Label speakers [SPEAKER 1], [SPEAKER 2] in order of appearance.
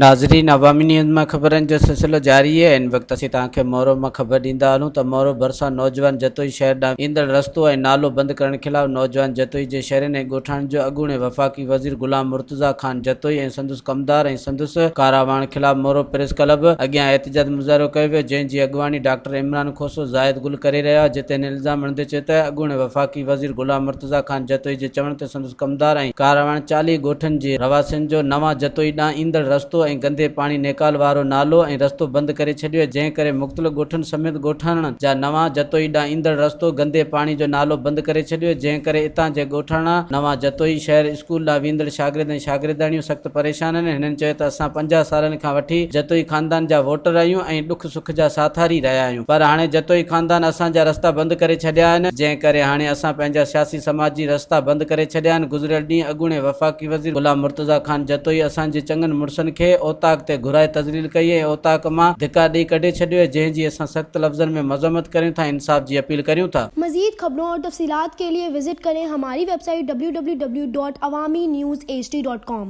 [SPEAKER 1] ناظرين عوامي نيوز مان خبرن جو سلسلو جاري آهي ان وقت اسين توهان کي مورو مان خبر ڏيندا هلون ته مورو ڀرسان نوجوان جتوئي شهر ڏانهن ايندڙ رستو ۽ نالو بند ڪرڻ خلاف نوجوان جتوئي جي شهرين ۽ ڳوٺاڻن جو اڳوڻي وفاقي وزير غلام مرتضيٰ خان جتوئي ۽ سندس ڪمدار ۽ سندس ڪاراواڻ خلاف مورو پريس ڪلب اڳيان احتجاج مظاهرو ڪيو ويو جنهن جي اڳواڻي ڊاڪٽر عمران کوسو، زاهد گل ڪري رهيا هئا جتي هن الزام هڻندي چيو ته اڳوڻي وفاقي وزير غلام مرتضيٰ خان جتوئي جي چوڻ تي سندس ڪمدار ۽ ڪاراواڻ 40 ڳوٺن جي رهواسين جو نوان جتوئي ڏانهن ايندڙ رستو ۽ گندي پاڻي نيڪال وارو نالو ۽ رستو بند ڪري ڇڏيو آهي جنهن ڪري مختلف ڳوٺن سميت ڳوٺاڻن جا نوان جتوئي ڏانهن ايندڙ رستو گندي پاڻي جو نالو بند ڪري ڇڏيو آهي جنهن ڪري اتان جي ڳوٺاڻا نوان جتوئي شهر اسڪول ڏانهن ويندڙ شاگرد ۽ شاگردياڻيون سخت پريشان آهن. هنن چيو ته اسان 50 سالن کان وٺي جتوئي خاندان جا ووٽر آهيون ۽ ڏک سک جا ساٿاري رهيا آهيون پر هاڻي جتوئي خاندان اسان جا رستا بند ڪري ڇڏيا آهن جنهن ڪري هاڻي اسان پنهنجا سياسي سماجي رستا بند ڪري ڇڏيا آهن گذريل ڏينهن اڳوڻي وفاقي وزير غلام مرتضيٰ خان جتوئي اسان جي چڱن مڙسن کي اوطاق تي گهرائي تذليل ڪئي ۽ اوطاق مان ڌڪا ڏئي ڪڍي ڇڏيو جنهن جي اسان سخت لفظن ۾ مذمت ڪريون ٿا ۽ انصاف جي اپيل ڪريون ٿا.
[SPEAKER 2] مزيد خبرون اور تفصيلات کے لئے وزٽ ڪرين ھماري web site www.awamiNewsHD.com.